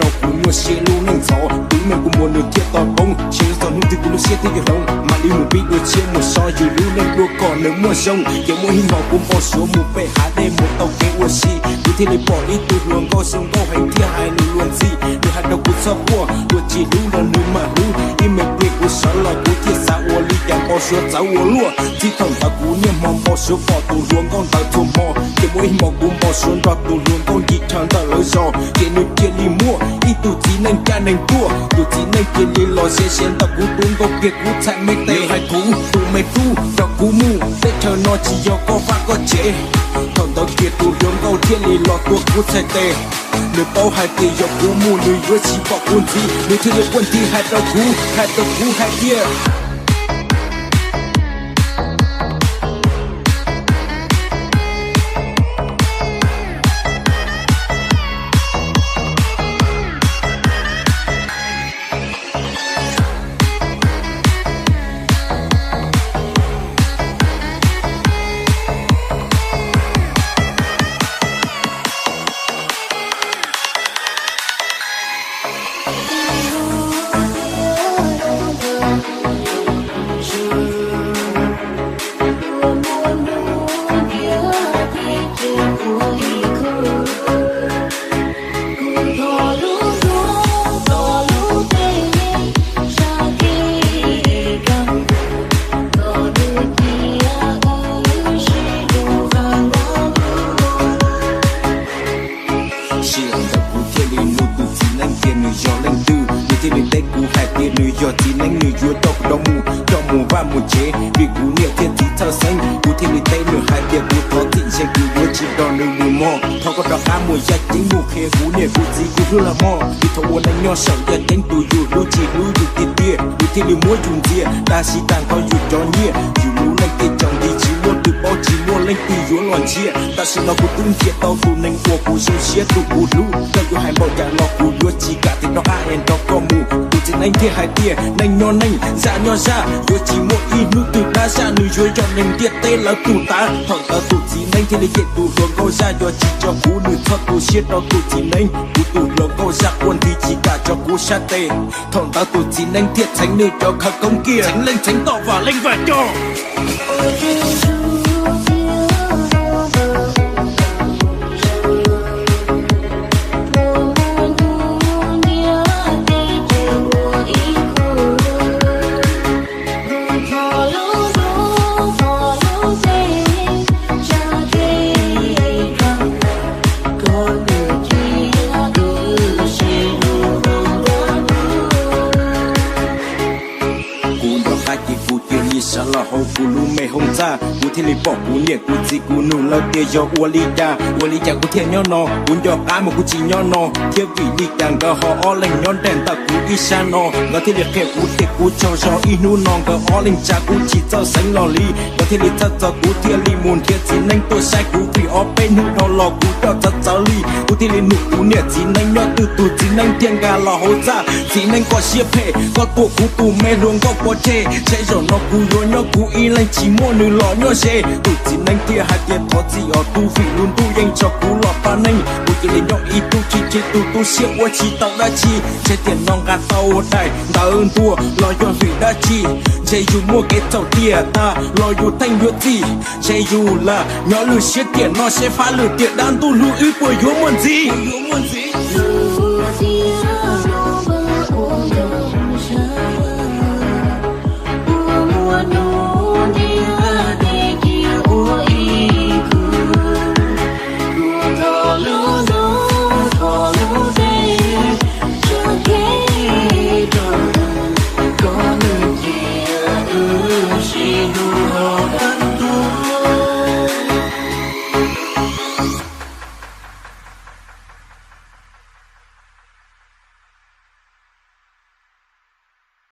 Rau kuv nyuaj siab lub neej ntxhov, tus me kuv muag nws thiaj tau poob. Ntshe txog hnub twg kuv lub siab thiaj yuav hloov, mam li mus pib dua tshiab mus so yus lub neej dua kom nws muaj zoo. Ces muaj ib hmos kuv npau suav mus pem hav dej mus tau kev ua si, kuv thiaj li pom ib tug hluas nkauj zoo nkauj heev thiaj hais nws luag ntxhi. Nws hais rau kuv txhob quaj, luag tsis hlub los nws mam hlub. Ib me pliag kuv sawv los kuv thiaj xav ua li cas npau suav txawv ua luaj. Txij thaum ntawd kuv niaj hmo npau suav pom tus hluas nkauj ntawd txhua hmo. Ces muaj ib hmos kuv npau suav nrog tus hluas nkauj nkim rhawv ntawm lawv zos, ces nws cia li muaj ib tug txiv neej caj neeg tuaj. Tus txiv neej cia li los ze ze ntawm kuv tus nkauj kiag kuv txhais me tes hais kuv tus me tub, nrog kuv mus, teb chaws no tsis yog koj vaj koj tsev. Thaum ntawd kiag tus hluas nkauj thiaj li los tua kuv txhais tes. Nws paub hais tias yog kuv mus nws yuav tsis pom kuv ntxiv, nws thiaj li quaj nthi hais rau kuv, hais rau kuv hais tias Sij hawm ntawd kuv thiaj li nug tus txiv neeb tias nws yog leej twg, nws thiaj li teb kuv hais tias nws yog txiv neeb, nws yuav coj kuv rov mus, coj mus vaj mus tsev, vim kuv niam thiab txiv txhawj xeeb. Kuv thiaj li teb nws hais tias kuv thov txim, ntshe kuv yuav tsis nrog nws mus mog. Thov koj rov qab mus yaj ceeb mus qhia kuv niam kuv txiv kuv hlub lawm mog. Vim thaum ua neej nyob saum yaj ceeb tus yus hlub tsis hlub yus tiag tiag, yus thiaj li muab yus ntxias, tab sis tag nrho yus cov nyiaj, yus lub neej tej tsaus nti tsis muaj twg paub, tsis muaj leej twg yuav los ntsia. Tam sim no kuv twb ntsia tau tus neeg uas kuv zoo siab tus kuv hlub, koj yuav hais npaum cas los kuv yuav tsis kam tig rov qab es nrog koj mus. Tus txiv neeb thiaj hais tias neej nyob neej, zaj nyob zaj, yuav tsis muaj ib hnub twg dab zaj, nws yuav yog neeg ntiaj teb lawv tus tav. Thaum ntawd tus txiv neeb thiaj li cem tus hluas nkauj zaj, yog tsis tso kuv nws txhob tu siab rau tus txiv neeb, kuv tus hluas nkauj zaj quaj nthi tsis kam tso kuv sab tes. Thaum ntawd tus txiv neeb thiaj txheev nws cov khawv koob kiag, txheev leej txheev toj vam leej vam coj. Kuv nrog qab ces kuv cia li sawv los hauv kuv lub me hoob txaj, kuv thiaj li pom kuv niam kuv txiv kuv nug lawv tias yog ua li cas, ua li cas kuv thiaj nyob no, kuv nco qab mas kuv tsis nyob no thiab, vim li cas nkawd ho ob leeg nyob nraim ntawm kuv ib sab no. Nkawd thiaj li qhia kuv tias kuv tsaug zog ib hnub no nkawd ob leeg tsa kuv tsis txawj xeev los li. Nkawd thiaj li txhawj txog kuv thiaj li mus nrhiav txiv neeb tuaj saib kuv, vim ob peb hnub dhau los kuv coj txawv txawv li. Kuv thiaj li nug kuv niam txiv neeb nyob twg, tus txiv neeb thiaj nkag los hauv txaj. Txiv neeb koj siab phem, koj tua kuv tus me hluas nkauj pov tseg, ntshe zaum no kuv yuav nyob kuv ib leeg tsis muaj nws los nyob ze. Tus txiv neeb thiaj hais tias thov txim os tub, vim lub ntuj yeej tso kuv los pab neeg, kuv cia li nyob ib tug chim chim tus tu siab ua tsis tau dab tsi. Ntshe tiam no nqa tau daim ntawv ntuas los yog vim dab tsi, ntshe yus muaj kev txhaum tiam tag los yus theej yuav txim. Ntshe yus lam nyob lwm siab tiam no seb fab lwm tiam dab ntuj hlub wb puas yuav muaj ntxiv.